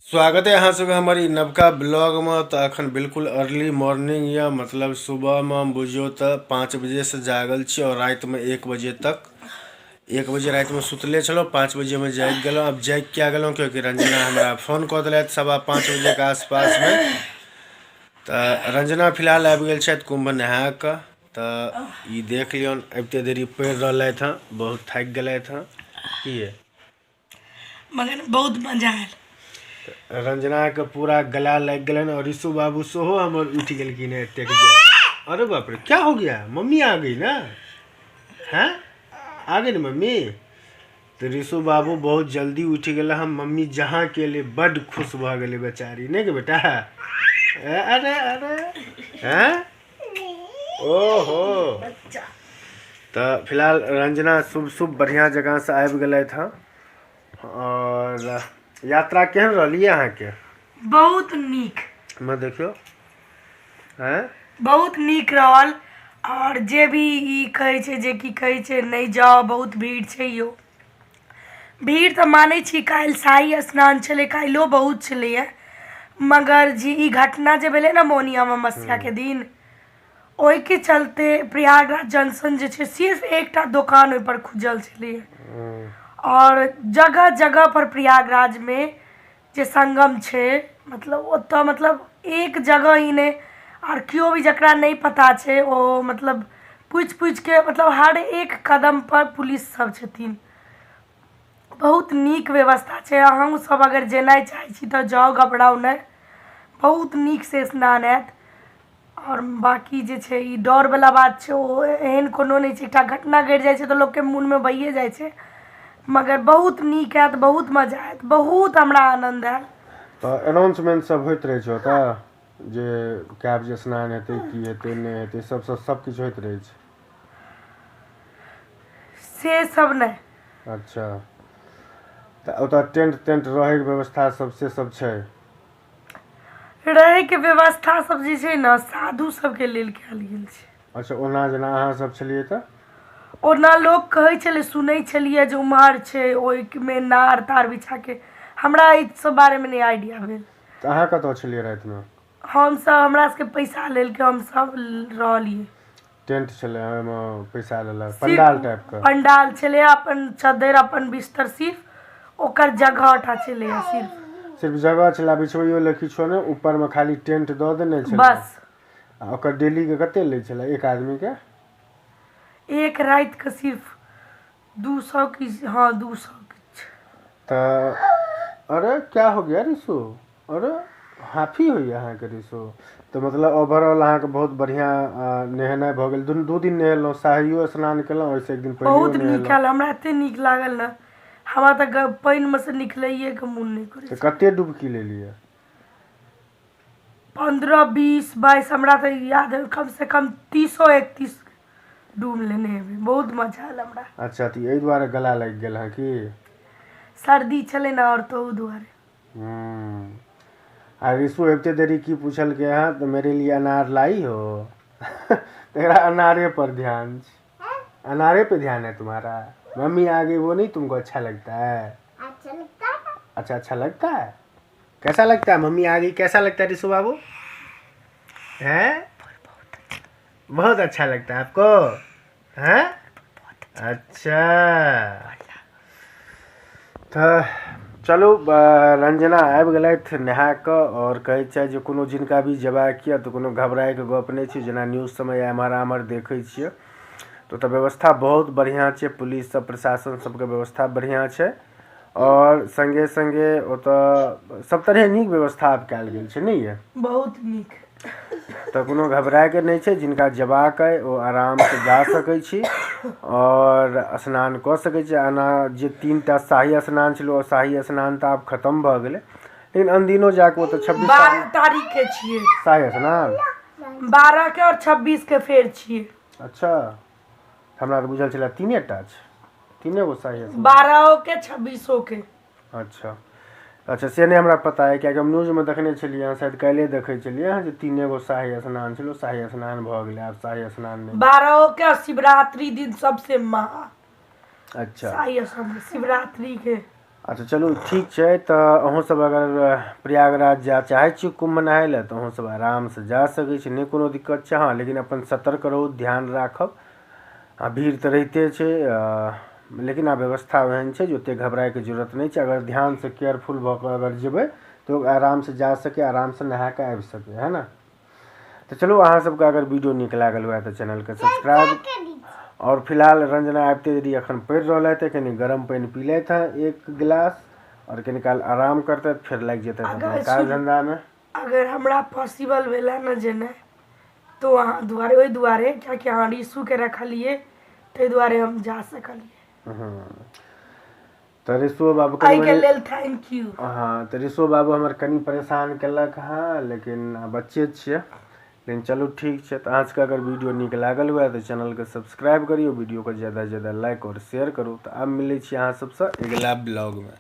स्वागत है अहाँ सबके हमर ई नवका ब्लॉगमे। तऽ अखन बिल्कुल अर्ली मॉर्निंग यऽ, मतलब सुबहमे हम बुझियौ तऽ 5 बजेसँ जागल छी आओर रातिमे 1 बजे तक, 1 बजे रातिमे सुतले छलहुँ, 5 बजेमे जागि गेलहुँ। आब जागि किया गेलहुँ? कियाकि रंजना हमरा फोन कऽ देलथि 5:15 बजेके आसपासमे। तऽ रंजना फिलहाल आबि गेल छथि कुम्भ नहा कऽ। तऽ ई देख लियौन, अबिते देरी पड़ि रहलथि हँ, बहुत थाकि गेलथि हँ। की ये? मगर बहुत मजा आयल। रंजना के पूरा गला लागि गेलनि और ऋषु बाबू सेहो हमर उठि गेलखिन हेँ एतेक जे। अरे बाप रे, क्या हो गया? मम्मी आ गई ना? हैं, आ गई ना मम्मी? तऽ ऋषु बाबू बहुत जल्दी उठि गेल हम मम्मी जहाँ के लिए बड्ड खुश भऽ गेलै बेचारी, नहि गे बेटा? अरे अरे हैं, ओहो। तऽ फिलहाल रंजना शुभ शुभ बढ़िआँ जकाँसँ आबि गेलथि हँ। आओर यात्रा केहन रहल ये अहाँके? बहुत नीक। मे देखियौ हैं, बहुत नीक रहल। आओर जे भी ई कहै छै जे की कहै छै नहि जाउ, बहुत भीड़ छै यौ। भीड़ तऽ मानै छी, काल्हि शाही स्नान छलै, काल्हिओ बहुत छलैए, मगर जे ई घटना जे भेलै ने मौनी अमावस्याके दिन, ओहिके चलते प्रयागराज जंक्शन जे छै सिर्फ एकटा दोकान ओहिपर खुजल छलैए। आओर जगह जगहपर प्रयागराजमे जे संगम छै, मतलब ओतऽ मतलब एक जगह ई नहि, आओर केओ भी जकरा नहि पता छै ओ मतलब पूछि पूछिके, मतलब हर एक कदमपर पुलिस सब छथिन। बहुत नीक व्यवस्था छै। अहूँ सब अगर जेनाइ चाहै छी तऽ जाउ, घबराउ नहि, बहुत नीकसँ स्नान हैत। आओर बाँकी जे छै ई डरवला बात छै, ओ एहन कोनो नहि छै। एकटा घटना घटि जाइ छै तऽ लोकके मोनमे भइए जाइ छै, मगर बहुत नीक हैत, बहुत मजा आयत, बहुत हमरा आनन्द आयल। तऽ अनाउंसमेंट सब होइत रहै छै ओतऽ जे कए बजे स्नान हेतै, की हेतै, नहि हेतै, सब सब किछु होइत रहै छै? से सब नहि। अच्छा, तऽ ओतऽ टेंट तेंट रहैके व्यवस्था सब से सब छै? रहैके व्यवस्था सब जे छै ने साधु सबके लेल कयल गेल छै। अच्छा, ओना जेना अहाँ सब छलियै तऽ? ओना लोक कहै छलै, सुनै छलियै जे उम्हर छै, ओहिमे नार तार बिछाके। हमरा एहि सब बारेमे नहि आइडिया भेल। तऽ अहाँ कतऽ छलियै रातिमे? हमसब, हमरा सबके पैसा लेलकै, हमसब रहलियै। टेंट छलै ओहिमे पैसा लेलक? पंडाल टाइप के पंडाल छलै, अपन चद्दर, अपन बिस्तर, सिर्फ ओकर जगह टा छलै सिर्फ। सिर्फ जगह छलै, बिछबैयो लए किछो नहि, ऊपरमे खाली टेंट दऽ देने छलै? बस। आ ओकर डेलीके कते लै छलै एक आदमीके? एक रातिके सिर्फ 200 की, हाँ, 200 किछु। तऽ अरे, क्या हो गया ऋषु? अरे, हाफी होइए अहाँके ऋषु? तऽ मतलब ओवरऑल अहाँके बहुत बढ़िआँ नहेनाइ भऽ गेल। दुनू 2 दिन नहेलहुँ, शाहियो स्नान केलहुँ, ओहिसँ एक दिन पहिलेओ बहुत नीक नहेलहुँ। आयल, हमरा एते नीक लागल ने, हमरा तऽ पानिमे से निकलैएके मोन नहि करै। तऽ कते डुबकी लेलियै? 15, 20, 22, हमरा तऽ याद है, कमसँ कम 30 31 डूब लेने हेबै। बहुत मजा आयल हमरा। अच्छा, तऽ एहि दुआरे गला लागि गेल हँ की? सर्दी छलै ने आओर ताहू दुआरे। आ ऋषु अबिते देरी की पूछलकै हँ? तऽ मेरे लिए अनार लाई हो? तेरा अनारे पर ध्यान छै। अनारे पे ध्यान है तुम्हारा? मम्मी आ गई, वो नहीं तुमको अच्छा लगता है? अच्छा लगता है। अच्छा, अच्छा लगता है। कैसा लगता है मम्मी आ गई, कैसा लगता है ऋषु बाबू? हैं, बहुत अच्छा लगता है आपको? हैं, अच्छा। तऽ चलू, रंजना आबि गेलथि नहा कऽ आओर कहै छथि जे कोनो जिनका भी जेबाक यऽ तऽ कोनो घबरायके गप नहि छै। जेना न्यूज सबमे या एम्हर आम्हर देखै छियै तऽ ओतऽ व्यवस्था बहुत बढ़िआँ छै, पुलिस सब, प्रशासन सबके व्यवस्था बढ़िआँ छै आओर सङ्गे सङ्गे ओतऽ सब तरहे नीक व्यवस्था आब कयल गेल छै, नहि ये? बहुत नीक। तऽ कोनो घबरायके नहि छै। जिनका जेबाक अइ ओ आरामसँ जा सकै छी आओर स्नान कऽ सकै छी। एना जे 3टा शाही स्नान छलै, ओ शाही स्नान तऽ आब खतम भऽ गेलै, लेकिन अनदिनो जाकऽ ओतऽ 26 12 तारीख के छियै शाही स्नान। 12 के आओर 26 के फेर छियै। अच्छा, हमरा तऽ बुझल छलै 3 टा छै, तीने गो शाही स्नान। 12 के, 26 के। अच्छा अच्छा, से नहि हमरा पता है, कियाकि हम न्यूजमे देखने छलियै हँ, शायद काल्हिए देखै छलियै हँ जे तीने गो शाही स्नान छलै, ओ शाही स्नान भऽ गेलै, आब शाही स्नान नहि। 12 के आओर शिवरात्रि दिन सबसे महा अच्छा शाही स्नान शिवरात्रि के। अच्छा चलू ठीक छै। तऽ अहूँसभ अगर प्रयागराज जाय चाहै छी कुम्भ नहाय लए, तऽ अहूँसभ आरामसँ जा सकै छी, नहि कोनो दिक्कत छै। हँ, लेकिन अपन सतर्क रहू, ध्यान राखब। आ भीड़ तऽ रहिते छै, लेकिन आब व्यवस्था ओहन छै जे ओतेक घबरायके जरूरत नहि छै। अगर ध्यानसँ केयरफुल भऽ कऽ अगर जेबै तऽ आरामसँ जा सकै, आरामसँ नहा कऽ आबि सकै है ने। तऽ चलू, अहाँ सबके अगर वीडियो नीक लागल हुए तऽ चैनलके सब्सक्राइब। और फिलहाल रंजना आबिते देरी एखन पढ़ि रहल हथि, कनि गरम पानि पी लेथि हँ एक गिलास, और कनि काल आराम करतथि, फेर लागि जेतथि अपना काज धन्धामे। अगर हमरा पॉसिबल भेलै ने जेनाइ तो अहाँ दुआरे, ओहि दुआरे कियाकि अहाँ रिशुके रखलियै ताहि दुआरे हम जा सकलियै। तऽ ऋषो बाबू एहिके लेल thank U. हँ, तऽ ऋषो बाबू हमर कनि परेशान केलक हँ, लेकिन बच्चे छियै। लेकिन चलू ठीक छै। तऽ अहाँ सबके अगर वीडियो नीक लागल हुए तऽ चैनलके सब्सक्राइब करियौ, वीडियोके ज्यादासँ ज्यादा लाइक आओर शेयर करू। तऽ आब मिलै छी अहाँ सबसँ अगिला ब्लॉगमे।